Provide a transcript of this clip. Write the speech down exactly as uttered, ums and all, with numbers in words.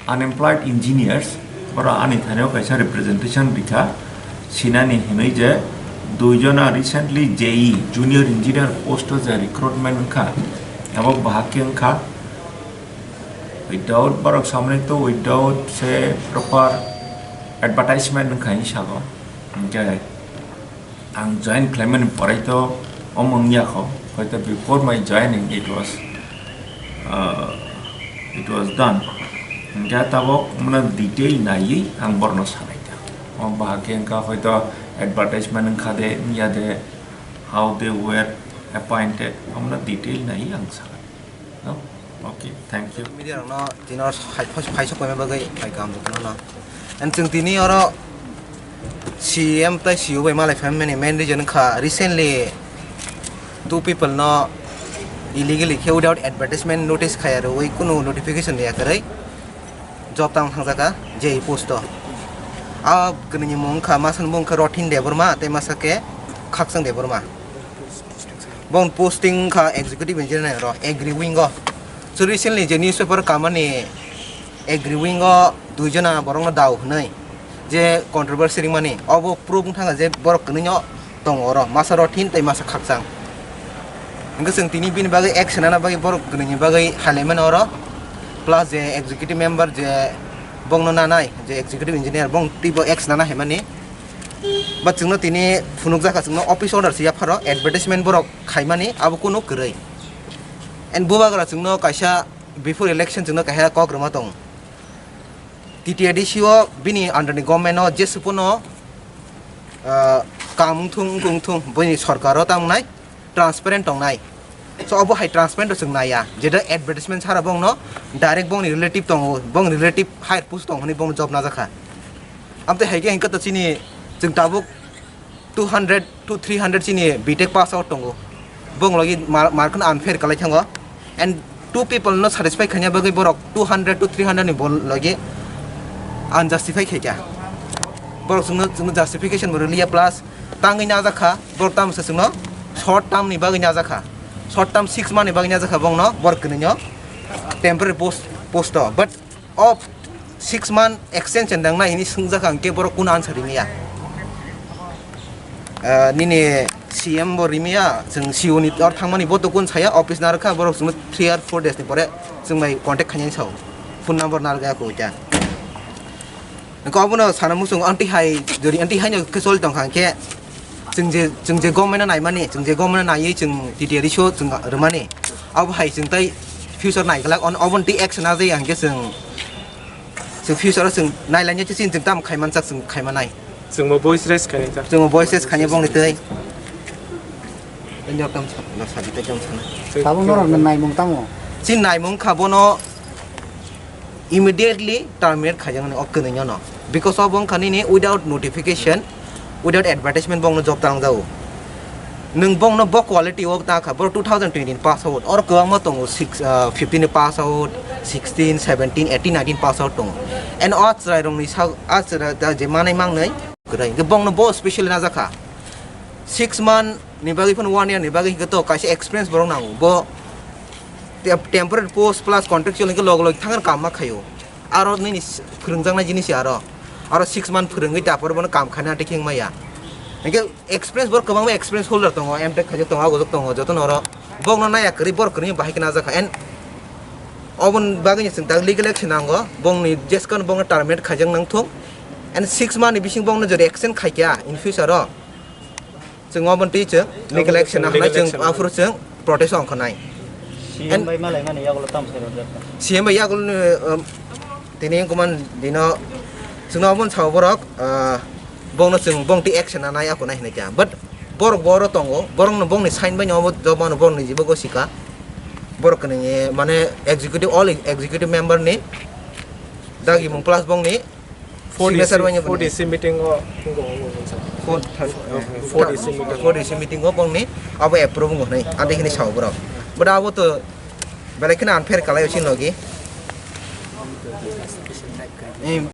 Unemployed engineers, oro ani thani o kaisa representation rikha, sinani hinwi je duijona recently J E, junior engineer post o je recruitment wngkha, abo bahai khe wngkha, without borok samani to without se proper advertisement wngkha hinwi sago. Hwnkhe ang join khlaimani pore to omo wngya kho, hoito before my joining it was, uh, it was done. Hwnkhe tabok mano detail naiwi ang borokno sanai ta. O bahai khe wngkha hoito advertisement wngkha de, wngya de, how they were appointed, omono detail naiwi ang sanai. No? Okay, thank you. Media rokno tini oro phai-, phai-, phaisok paima bagwi phai kaham jotono no. And chwng tini oro C M tai C E O bai malai phaimani main reason wngkha recently two people no illegally khe without advertisement notice khaya rwui kunu notification riya kwrwi job tang thangjaka J E post o. A kwnwini mung wngkha, masa ni mung wngkha Rothin Debbarma tei masa khe Khakchang Debbarma. Bong posting wngkha executive engineer ro agri wing o. So recently je newspaper kamani agri wing o duijona borokno dao hwnwi je controversy ringmani, obo proof wngkha je borok kwnwino tongo oro, masa Rothin tei masa Khakchang. Hwnkhe chwng tini bini bagwi action nana bagwi borok kwnwini bagwi hailaimani oro, plus je executive member je bongno nanai je executive engineer bong twibo action nana haimani. But chwngno tini phunukjakha, chwngno office order se yapharo advertisement borok khaimani abo kunu kwrwi. And bubagra chwngno kaisa before election chwngno kaisa kok rwma tongo. T T A D C o bini under ni government o jesupono, ah, kam wngthung, wngthung, wngthung, bini sorkar o tamo nai transparent tongnai. So obo hai transparent o chwng naiya, jeto advertisement sara bongno direct bongni relative tongo, bongni relative higher post tong hwnwi bongno job najakha. Amtwi hai khe hwnkhe to chini chwng tabuk two hundred to three hundred chini B Tech pass out tongo. Bong logi mar-, mark kheno unfair kalai thango. And two people no satisfy khaina bagwi borok two hundred to three hundred ni bol logi unjustify khaikha. Borok chwngno, chwngno justification bo rwliya, plus tangwi najakha, borok tamo se chwngno short term ni bagwi najakha. Short term six month ni bagwi najakha bongno borok kwnwino temporary post, post o. But of six month extension nang nai hini swngjak ang khe borok kun answer rimya. Ah, nini C M bo rimya, chwng C E O ni tor thangmani bo to kun saya, office narwkha, borok chwngno three or four days ni pore chwng bai contact khainai sao. Phone number narwkha ko ta. Ko abono sana musung anti hai, jori anti hai no khe choli tong kha khe. Chwng je, chwng je government no naimani, chwng je government no naiwi chwng T T A D C o chwng rwmani, abo hai chwng tai future naiglak, on, oboni twi action najai hwnkhe chwng, chwng future o chwng nailainai chwng, chwng tamo khaimanjak chwng khaimanai. Chwngbo voice raise khainai jak. Chwngbo voice raise khainai bongni twi. Tei nok tamo sa-, nok sadi tei tamo sana. Tabuk norok ni naimung tamo? Chini naimung kha bono immediately terminate khaijaknai o kwnwino no. Because of wngkha nini without notification, without advertisement bongno job talangjago. Nwng bongno bo quality o ta kha, boro two thousand twenty ni pass out, oro kwbangma tongo, six, ah, fifteen ni pass out, sixteen, seventeen, eighteen, nineteen pass out tongo. And o chwrairokni sak, a chwrai da je manai mangnai kwrwi, hwnkhe bongno bo specially najakha. Six month ni bagwi phano one year ni bagwi hwnkhe to kaisa experience borok nango. Bo Tem-, temporary post plus contractual hwnkhe log log thangwi kaam ma khaio. Aro nini s-, phwrwngjaknai jinis se aro. Aro six month phwrwngwi tapor bono kaam khaina tei khe wng maya. Hwnkhe experience borok kwbangma experience holder tongo, M Tech khaijak tongo, agojak tongo, jotono oro bokno naiya kwrwi borok kwrwini bahai khe najakha. And oboni bagwino chwng tak legal action nango, bongni jeskano bongno terminate khaijak nang thung. And six month ni bising bongno jodi extend khaikha in future o, chwng obo twi chwng legal action legal action. Aphuru chwng protest ongkha nai. C M bai malai mani yagulo tam sai rojak. C M bai yagulo ni, um, tini kuman dino chwngno obo sao borok, ah, bongno chwng bong twi action nanai ako nai hinwi kha. But borok boro tongo, borokno bongni sign bai obo job mano borokni jibo gosika. Borok ni mane executive, all executive member ni dagi mung plus bongni Four D C, signature bai ni four D C meeting o, four, four D C meeting. Four D C meeting o bongni abo approve wngkha nai, ante hini sao borok. But abo to belai kheno unfair kalai o chini logi. Em,